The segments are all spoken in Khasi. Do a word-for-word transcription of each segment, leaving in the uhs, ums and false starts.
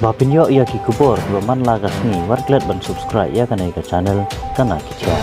Ba pynïoh ïa ki khubor kiba man la ka sngi, wat klet ban subscribe ïa kane ka channel Kana Ki Khia.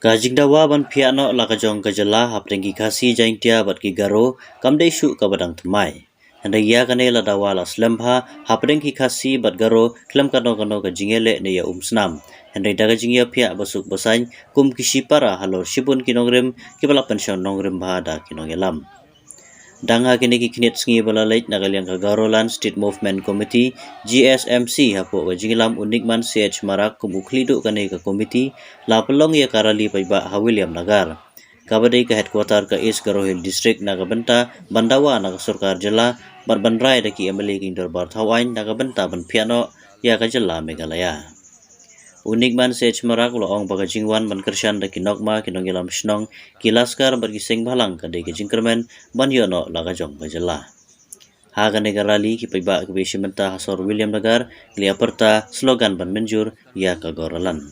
Ka jingdawa ban phiah noh la ka jong ka jylla hapdeng ki Khasi, Jaiñtia bad ki Garo kam dei shuh kaba dang thymmai. Hynrei ïa kane la dawa la slem bha hapdeng ki Khasi bad Garo khlem kano kano ka jingïaleh ne ïa umsnam, hynrei da ka jingïaphiah ba suk ba saiñ kum ki shipara halor shibun ki nongrim kiba la pynshong nongrim bha da ki nongïalam. Dang ha kine ki khyndiat sngi ba la leit, na ka liang ka Garoland State Movement Committee, G S M C, hapoh ka jingïalam u Nikman C H Marak kum u khlieh duh kane ka komiti, la pynlong ïa ka rally paidbah ha Williamnagar, kaba dei ka headquarter ka East Garo Hills District, na ka bynta ban dawa na ka sorkar jylla bad ban rai da ki M L A King Dorbar Thaw Aiñ na ka bynta ban phiah noh ïa ka jylla Meghalaya. U Nikman C H Marak u la ong ba ka jingwan ban kyrshan da ki nongma, ki nongïalam shnong, ki laskar bad ki seng bhalang ka dei ka jingkyrmen ban ïoh noh la ka jong ka jylla. Ha kane ka rally, ki paidbah kiba ïashim bynta ha sor Williamnagar ki la ïa pyrta slogan ban mynjur ïa ka Garoland.